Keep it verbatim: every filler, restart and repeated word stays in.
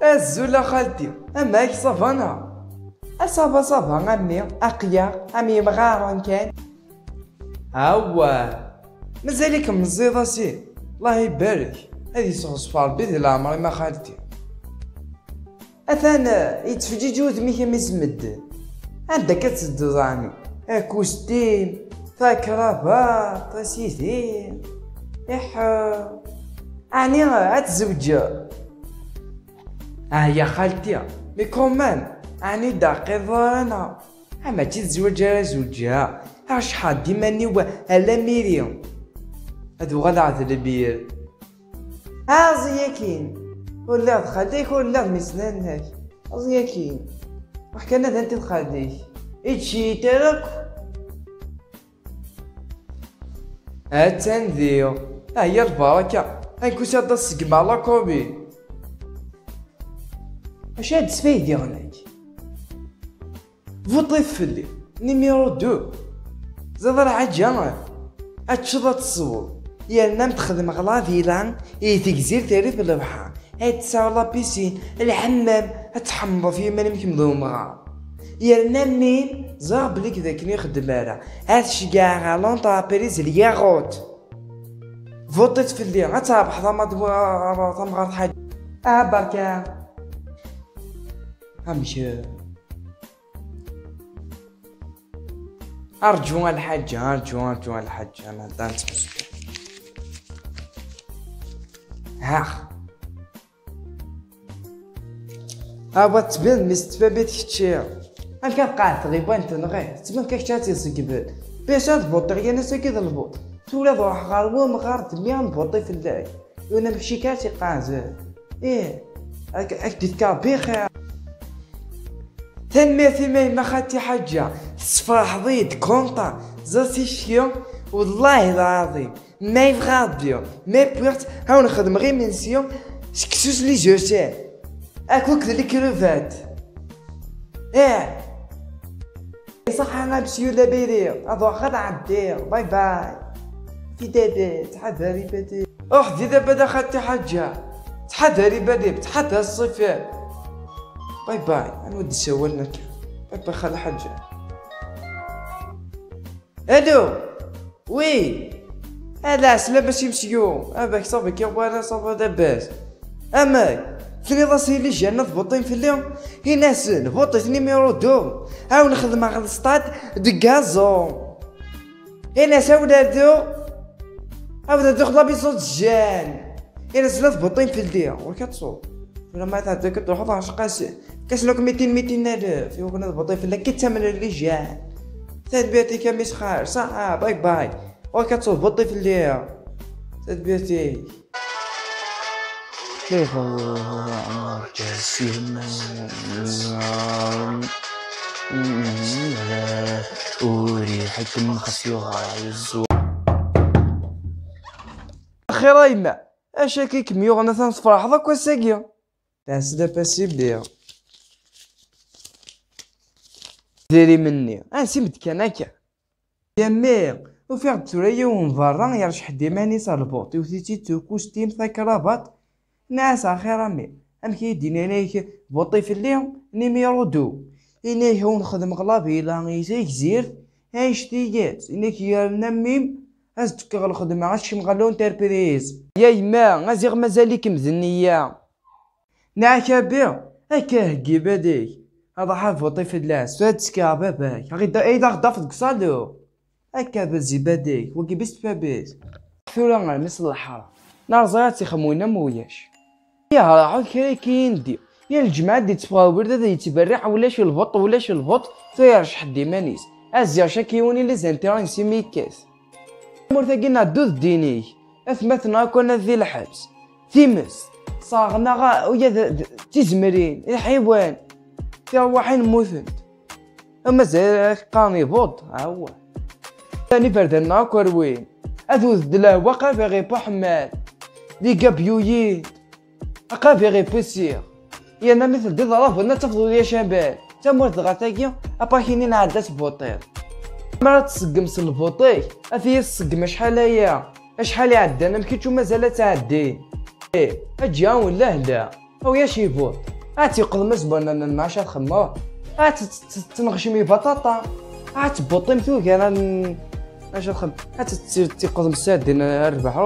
Azul a xalti, amek ça va neɣ? A ça va, ça va a mmi, aql-aɣ am yimɣaren kan. Awah, mazal-ikem meẓẓiyeḍ a si. Allah ibarek, ad yesɣezf Ṛebbi di leɛmer-im a xalti. Atan, eh, yettfeǧǧiǧ wudem-ik am is medden. Anda akka ad tedduḍ ɛni? Akustim, takrabaṭ, a sidi. Iḥḥu. Ɛni ad tzewǧeḍ? Ah ya xalti, mais quand même, ɛni d aqiḍ ara neɣ? Ah, mačči d zzwaǧ ara zewǧeɣ. Acḥal d iman-iw alamiri. Ad uɣaleɣ d lbir. Aẓ yakin. Ur lliɣ d xali-k, ur lliɣ d mmi-s n nanna-k. Aẓ yakin. Ruḥ kan ad anti d xali-k. Ičči-yi-d ara akk. Attan diɣ. Ah ya lbaraka. Anku s ad d-ṣeggmeɣ la commune. Acu ad d-sfaydiɣ nekk? Vuṭif fell-i, numéro deux. Ẓiḍ lḥaǧa, ad teččeḍ ad tesweḍ, yerna am texdem ɣlabila i tegzirt rrif n lebḥer, ad tesɛuḍ la piscine, lḥemmam, ad tḥemmleḍ f yiman-im kemm d umɣar. Yerna mmi-m, ẓriɣ belli d akken ixeddem ara, ad t-ceggɛeɣ ɣer l'entreprise n lyaɣut. Vuṭit fell-i, ad trebḥeḍ ama d wa-, tamɣart ḥaǧa. Ah, berka. Amek? Arǧu a lḥaǧa, arǧu, arǧu a lḥaǧa, ma da nettmesku. Ax. Awa tettbineḍ mi s tfabit kečči. Amek ad qeɛɛed tɣiwant nɣi? Tettbineḍ kan kečči ad tt-iṣeggben. Pesa d buṭ, yan ass-agi d lbuṭ. Tura ad ruḥeɣ ɣer wemɣar d mmi ad nbuṭi fell-ak. Yiwen amekcik ara tt-iqeɛzen. Ih, ad k-, ad k-d-ifk Ṛebbi xir. Tanemmirt-im a yemma xalti ḥaǧa, tessefraḥeḍ-iyi-d, content, ẓer ticki, wallahi lɛaḍim, ma yebɣa Ṛebbi, ma wwiɣ-tt, ad wen-xedmeɣ imensi, seksu s les œufs, akked les crevettes. Ih. Ṣaḥa a monsieur Labiri, ad ruḥeɣ ad ɛeddiɣ, bye bye. Fidel, ttḥadar iman-im. Ruḥ di labad a xalti ḥaǧa, ttḥadar iman-im, ttḥadar ṣṣifa. Bye bye, anwa d-isawalen akka? Bye bye xali ḥaǧa. Allô? Oui. Ala, slama si monsieur. Abak, ça va, kya wala, ça va, labas? Amek? Tenniḍ-as i les jeunes ad votin fell-i? Ini-asen, votit numéro deux. Ad wen-xedmeɣ lsṭad deg gazon. Ini-as, a wladu, a wladu, xla biṣu d jeunes. Ini-asen ad votin fell-i. Ur k-ad-tṣuḍ. Tura ma tɛedda akka, truḥeḍ ɣer cqasi. Kas-, lok mitin, mitin alef, i wakken ad votin fell-i, akka i ttamnen les jeunes. Tanemmirt-ik a mmi-s xir, ṣaḥa, bye bye. Ur k-ad-tṣuḍ, votin fell-i. Tanemmirt-ik. Ur iḥekkem xas yuɣal. Axir a yemma, acu akka i kem-yuɣen atan tferḥeḍ akk ass-agi? Tɛeslaf a sidi. Idrimen-nni, ansi m-d-kkan akka? Yammi, ufiɣ-d tura yiwen berra yerceḥ-d iman-is ar lbuṭ, iwet-itt-id s ukustim, takrabaṭ. Nniɣ-as, axir a mmi, amek i yi-d-yenna, yenna-yak voṭi fell-i, numéro deux. Yenna-yak ad wen-xedmeɣ labila i tegzirt, annect-ilat, yenna-yak yerna mmi-m, ad s-d-fkeɣ lxedma, ad tkecmem ɣer l'entreprise. Ya yemma, a ziɣ mazal-ikem d nniya. Nniɣ-ak a bbi, akka heggi iman-ik, ad ruḥeɣ ad voṭi fell-as, tura ad d-skeɣ baba-k, ad ɣ-id-, ad aɣ-d-tafeḍ deg usalu. Akka bezzi iman-ik, wagi bis tfabit. Tura a mmi-s n leḥṛam, nerẓa ad tt-ixemwen am uyac. Yehraḥ ur kra akka indi. Yal lǧemɛa d-yetteffeɣ ɣer ubrid ad yettberriḥ, ulac lbuṭ, ulac lbuṭ, tura yerceḥ-d iman-is. Azziɣ cak yiwen i les intérêts imi yekkat. Tamurt-agi neɛddu d ddin-ik, atmaten akk ad di lḥebs. Times, ṣaɣen-aɣ ula d, d tizemrin, lḥiwan, tirwaḥin mmutent. Amazal ad k-qqaren ibuḍ, awah. Tan iberdan-nneɣ akk rwin. Ad wwten lehwa aqabiɣ i Buḥemmal. D igabyuyen. Aqabiɣ i pusiɣ. Yerna mi teldiḍ ṛabun ad tafeḍ ulac aman. Tamurt dɣa tagi, apakini nɛedda s buṭiḍ. Mi ara tṣeggem s lbuṭ-ik, ad t-iyi-tṣeggem acḥal aya. Acḥal iɛeddan am kečč u mazal ad ttɛeddin. Ih, ad ǧǧiɣ-awen lehla. Awi-yac ibuḍ. Ad tiqḍem azban n maca txemma. Ad tnɣecim i baṭaṭa. Ad tbuṭim tugar n maca txem. Ad tiqḍem sardin rbeḥ.